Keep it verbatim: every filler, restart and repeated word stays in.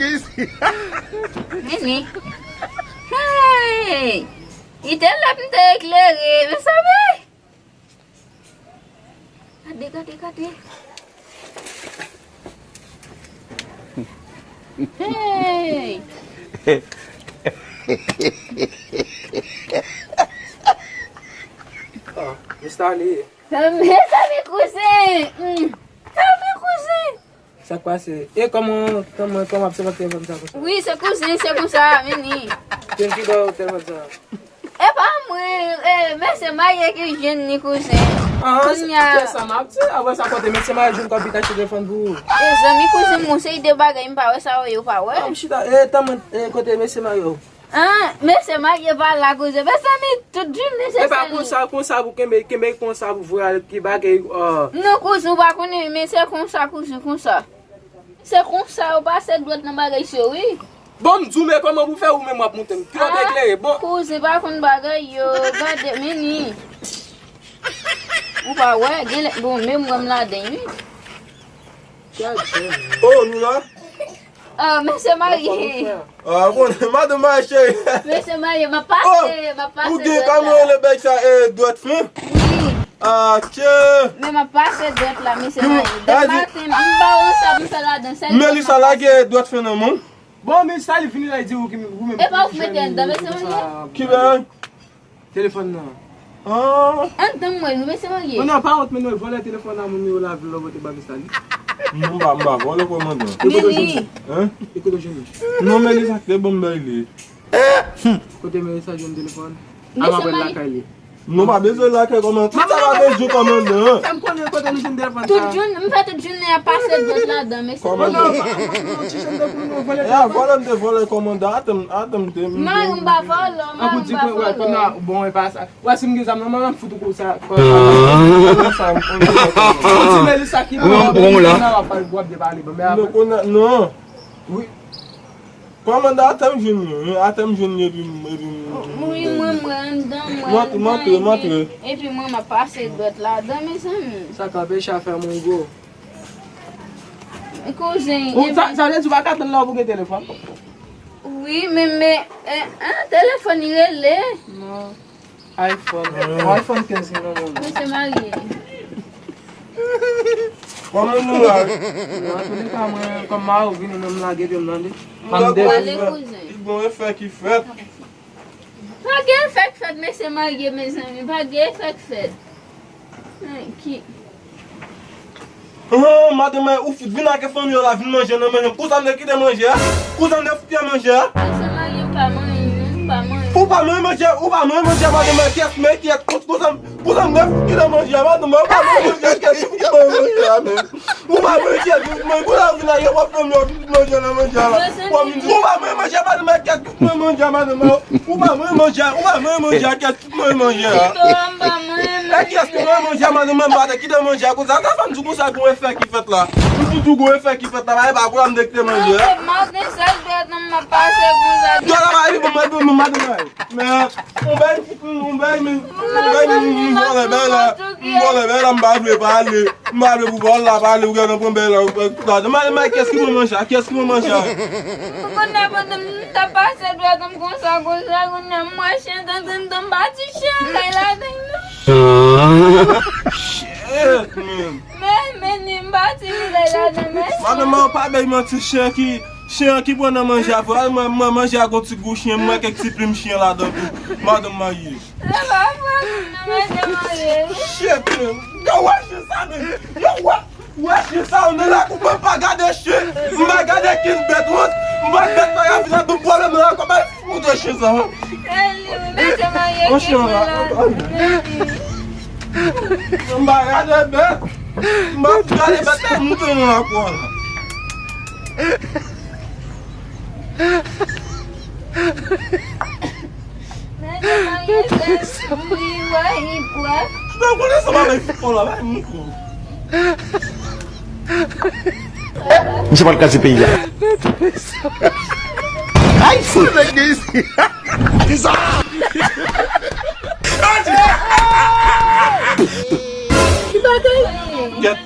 Nini. Hey! Li te lè m te eklere, mezanmi. Gade, gade, gade. Hey! Ah, Mister Lee. Mezanmi, kouzen! Mm. Mezanmi, kouzen! Sa k pase? E kòman, kòman, kòman ap se telefòn sa konsa? Wi, se kouzen, se konsa, vini. Kiyès ki ba w telefòn sa? E pa mwen, e, mesye marye ki jwenn li, kouzen. Ah, se, kounya, se sa m ap di. Apre sa, kote mesye marye jwenn kòb li t achte telefòn pou ou? E zanmi kouzen, m gon seri de bagay m pa wè, sa yo pa wè. Ah, m chita, e, tanmen, e, kote mesye marye w? Ah, mesye marye pa la, kouzen. Mezanmi, tout jounen se sèl li. E pa konsa, konsa pou kenbe, kenbe konsa pou voye al ki bagay, ah. Non, kouzen, ou pa konnen, men se konsa, kouzen, konsa. Se konsa yo pase dwèt nan bagay sa yo, wi. Bon, m di w, men kòman pou fè ou menm w ap montre m? Kilòt eklere, bon. Kouzen pa konn bagay yo, gade, men ni. Ou pa wè, genlè, bon, men m wè m ladan, wi. Oh, nou la? Ah, mesye marye. Ah, bon, madanm marye, cheri. Mesye marye, m ap pase, m ap pase dwèt la. Ou gen, kòman rele bèg sa, e, dwèt fen? Wi. Ah, tchè. Men m ap pase dwèt la, mesye marye. Depi maten, m pa wè sa pou m fè ladan, sèl Melissa lage dwèt fen nan men w. Bon, men sa li vini la, li di ou ki, ou menm. E pa ou ki mete anndan, mesye marye? Ki bagay? Telefòn nan. Ah. Anndan mwen, wi, mesye marye. Oh non, pa wont, men nou vòlè telefòn nan moun yo la, vle bote ba Mister Lee. Non, m pa, m pa vòlè kòmandan. E kote w jwenn li? Hein? E kote w jwenn li? Non, men li sa te bon bèl li. Kote Melissa jwenn telefòn? A m ap wè l lakay li. Non, pa bezwen lakay kòmandan. Tout sa pa bezwen kòmandan. Fè m konnen kote nou jwenn telefòn sa. Tout jounen, m fè tout jounen ap pase dwèt ladan, mesye marye. Kòmandan. E a vòlè m te vòlè kòmandan. Atann, atann m te. Mari m pa vòlè, mari m pa vòlè. Bon, e pa sa. Wè, si m gen zam nan, mwen, m fout ou kou sa. Sa, m, m, m, m di Melissa ki bon, bon, la. W ap depale, bon, men apre. Non, non. Wi. Kòmandan, atè m jwenn li, wi. Atè m jwenn li, epi m, epi m. Wi, mwen, mwen, anndan, mwen, montre, montre, montre. Epi mwen, m ap pase dwèt ladan, mezanmi. Sa k anpeche a fè moun gwo. Kouzen, ou, sa, sa vle di ou pa ka tann la pou gen telefòn? Wi, men, men, eh, ah, telefòn li rele. Non. iPhone. Ah. iPhone kenz ki nan men w. Mesye marye. Kòman nou la? Antouleka, mwen, kòm mari w vini, mwen m lage pye m nan li. Pa m devye. Li gon efè ki fèt. Pa gen efè k fèt, mesye marye, mezanmi. Pa gen efè k fèt. Ay, ki. Oh, madanm mwen, ou fout vin ak fanmi w la, vin manje nan manje. Kousa m te kite manje a? Kousa m te fout kite manje a? Mesye marye, m pa manyen, non, m pa manyen. Ou pa manyen manje, ou pa manyen manje a, madanm mwen, kiyès, men kiyès, kous-, kousa m, kousa m te fout kite manje a, madanm mwen, ou pa manyen manje a, kiyès ki fout manyen manje a, men? Ou pa manyen, kiyès ki fout manyen, kousa w vin ak fanmi w, vin manje nan manje a la? Ou pa manyen manje a, madanm mwen, kiyès ki fout manyen manje a, madanm mwen? Ou pa manyen manje a, ou pa manyen manje a, kiyès Mwen manje a. Kito a m pa mwen. E kiyès ki mwen manje a, madanm mwen pa te kite manje a konsa. Sa fè m di konsa gon efè ki fèt la. M di tou gon efè ki fèt la, pa e pa kou la m te kite manje a. Maten sèl dwèt nan m ap pase konsa. Dwèt la pa epi bon, mwen bon, madanm mwen. Men, on bay, on bay, men, on bay, men, m vòlè bay la. M vòlè bay la, m pa vle pale. M pa vle pou vòl la pale, ou gentan pran bèl la, ou pran tout ladan. Mwen, mwen, kiyès ki mwen manje a? Kiyès ki mwen manje a? Kounye a pandan m t ap pase dwèt m konsa, konsa, kounye a m wè chen tantan m bati chen an kay ladan non. Shit, man. Men, men, ni m bati li kay ladan, men. Madanm, ou pa bay manti, chen ki Chen an ki pran nan manje a, vre, mwen, mwen manje a gon ti gou chen, mwen kèk ti plim chen ladan tou. Madanm marye. Se pa vre, non, manje marye. Shit, men. Yo, wè chen sa, men. Yo, wè, wè chen sa, ou nan lakou, mwen pa gade chen. Mwen pa gade kin bèt, wont. Mwen bèt pa ka vin ak bon pwoblèm nan lakou, mwen fout chen sa, wont. E li, wi, manje marye ki pou la. Mwen pa gade bèt. Mwen pa gade bèt, mwen te nan lakou la. Mwen konnen sa pa bay fò la, bay moukou. Misye pral kraze peyi a. Ay, fout. Nèg gen isi. Kisa? Ki bagay? Gèt.